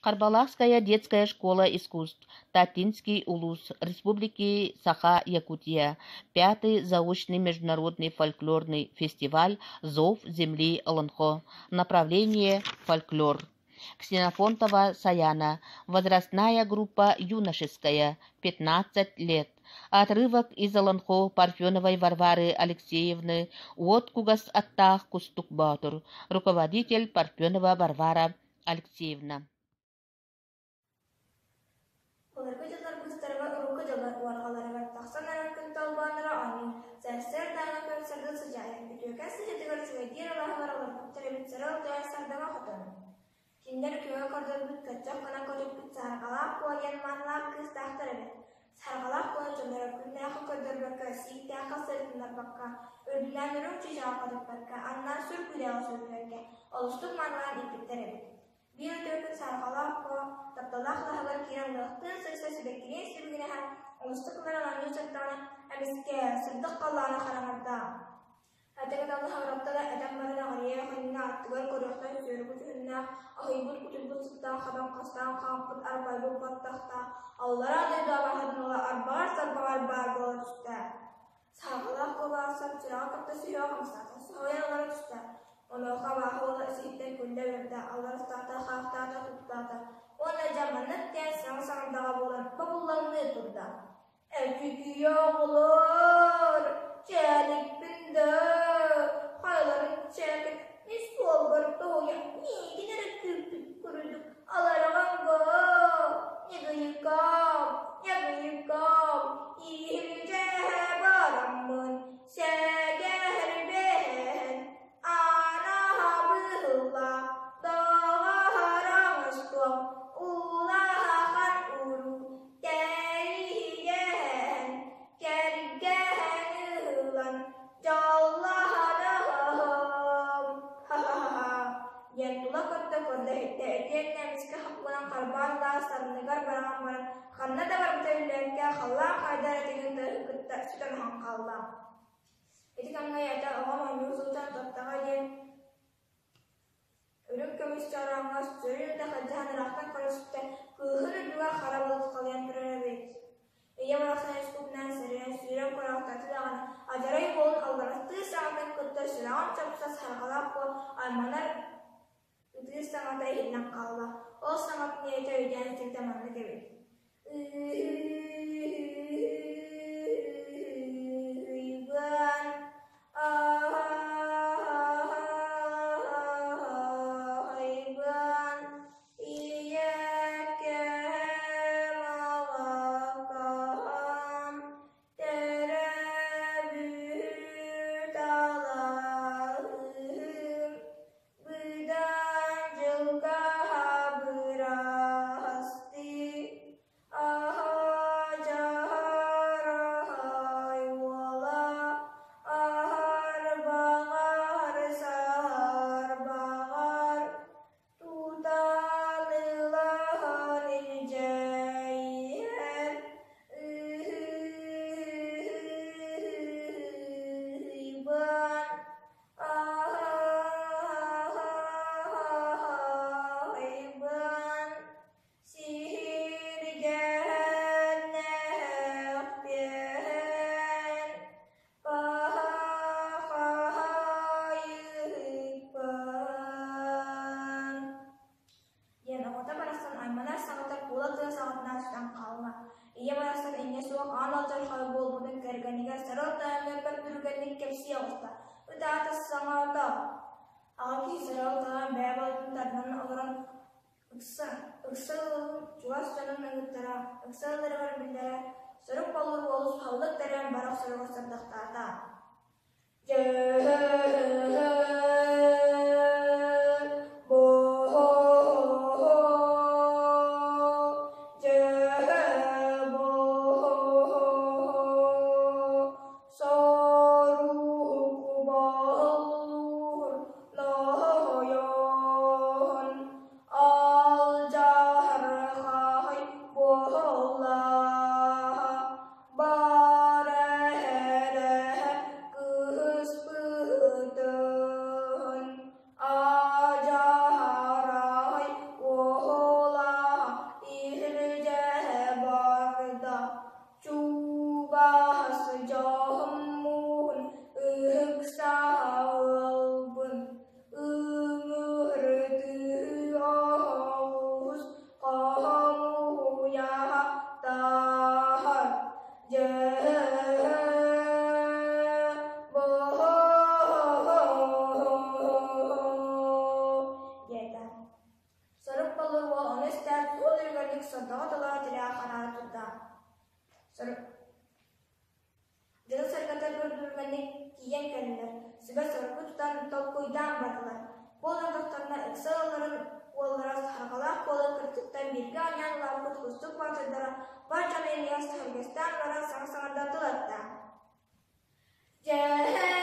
Харбалаахская детская школа искусств, Татинский улус, Республики Саха-Якутия, Пятый заочный международный фольклорный фестиваль «Зов земли Олонхо», направление «Фольклор». Ксенофонтова Саяна, возрастная группа юношеская, 15 лет. Отрывок из Олонхо Парфеновой Варвары Алексеевны «Уот кугас аттаах Кустук Боотур», руководитель Парфенова Варвара Алексеевна. Былыргы дьыллар быыстарыгар урукку дьыллар уорҕаларыгар тахсан эрэр күн толбоонноро оонньуур, сарсыардааҥҥы күн сырдык сыдьаайар, үтүөкэн сыдьатыгар үчүгэйдиир алааһыгар олорбуттар эбит сырал тойон сардаҥа хотон. Кинилэр үтүөгэ көрдөрбүт көччөх гынан көтүппүт саһарҕалаах куо диэн маанылаах кыыстаахтар эбит. Саһарҕалаах куону дьонноро күннээххэ көрдөрбөккө, сииктээххэ сырытыннарбакка, үрдүнэн үрүҥ чыычааҕы көтүппэккэ, аннынан сүр күүлэҕи сүүрпэккэ, олустук маанылаан ииппиттэр эбит. Биир үтүө күн саарҕалаах куо тапталлаах лаһыгар киирэн лыахтыын сырса сибэккилиин сибигинэһэн, олустук ылар оонньуу сыттаҕына, эмискэ сырдык халлаана хараҥарда. Этиҥ даллаһыгыраттара этэн баран аҕыйах иннинэ аттыгар көрүөхтэн сүөргү дьүһүннээх, аһыйбыт-кутуйбут сыттаах хабан хастаан хаампыт арбайбыт баттахтаах, аллараа дойду абаһатын ыла арбаҕар-сарбаҕар баар буола түстэ. Сааҕалаах кылбаасап сүрэҕэ кытта сүһүөх хамсаата, соһуйан олоро түстэ. Онуоха абааһы уола ис-иһиттэн күллэ үөрдэ, алларастаата, хаахтаата, туттаата уонна дьэ маннык диэн саҥа саҥардаҕа буолан бобуллаҥныы турда. Эдьиийэ оҕолоор, чээникпин да, хайаларын чээкин мин суолбар тоһуйа миигин эрэ күүппүт курдук алараҕын боо, ньыгыйыкаам, ньыгыйыкаам, иһирдьээһэ бараммын, сэгэһэрбэһэн, Аанаһа быһылла, доҕоһор оҥостуом, улахан уруу, тэрийиһэн, кэргэһэн ыһыллан, дьоллоһоноһом, ха-ха-ха диэн тула көрдө көрдөһүттэ итиэннэ эмискэ хаппынан харбаан ылаа санныгар баран баран ханна да барбыта биллибэккэ халлаан хайдар этигин тыаһын кытта сүтэн оһон хаалла. Ити кэмҥэ ийэтэ оҕом оонньуу сылдьан таптаҕа диэн үрүҥ көмүс чорооҥҥо сүрүн да хадьаһан ыраахтан көрө сүттэ, кыыһын үрдүгэр хара былыт халыйан турар эбит. Ийэ барахсан искупунан сэрэнэн сүүрэн көрөөхтөөтө даҕаны, адьарай уолун алларастыы саҥатын кытта сүрэҕин чопсо сарҕалаах буол айманар ытыыр саҥата иһиллэн хаалла. Ол саҥатын ийэтэ өйдөөн истибитэ маннык эбит. Ыйбан айбан ийэкэм алакаам төрөөбүт алааһым Быдан дьылга бырастыы, аһа-дьаһарай уола, аһарбаҕар саарбаҕар, тутан ылан илдьэйиһэр, ыһыыбан Аһайбын сиһиргэннэхпиэн пахахайыыппын диэн оҕото барахсан айманар саҥата куола тыа саҕатынан сүтэн хаалла. Ийэ барахсан инньэ суох аан алдьархай буолбутун кэргэнигэр сарыл тайаҥҥа бэрт түргэнник кэпсии оҕуста. Ытаата саҥата. Аҕа киһи сарыл тайаан бэйэ балтын тардан олорон ыкса, ыкса ыалын чугас дьонун ыҥыттара, ыкса ыалларыгар биллэрэ, сорук боллур уолу суһаллык тэрийэн бара охсоругар сорудахтаата. Алдьархай буолла Бара эрэ кыыспытын. Боллур уол ону истээт, суол үлүгэрдик сордоҕо толоро тилэҕэ хараара турда. Дьоно-сэргэтэ көрдүргэнник тиийэн кэллилэр, сүбэ-соргу тутан толкуйдаан бардылар. Бу олордохторуна ыкса ыалларын уоллара Саһарҕалаах Куола кырдьыктан бииргэ оонньоон улааппыт кустук боотурдара бар дьон иннигэр сэһэргэстээн баран саҥа саҥарда тыл эттэ. Дьэ.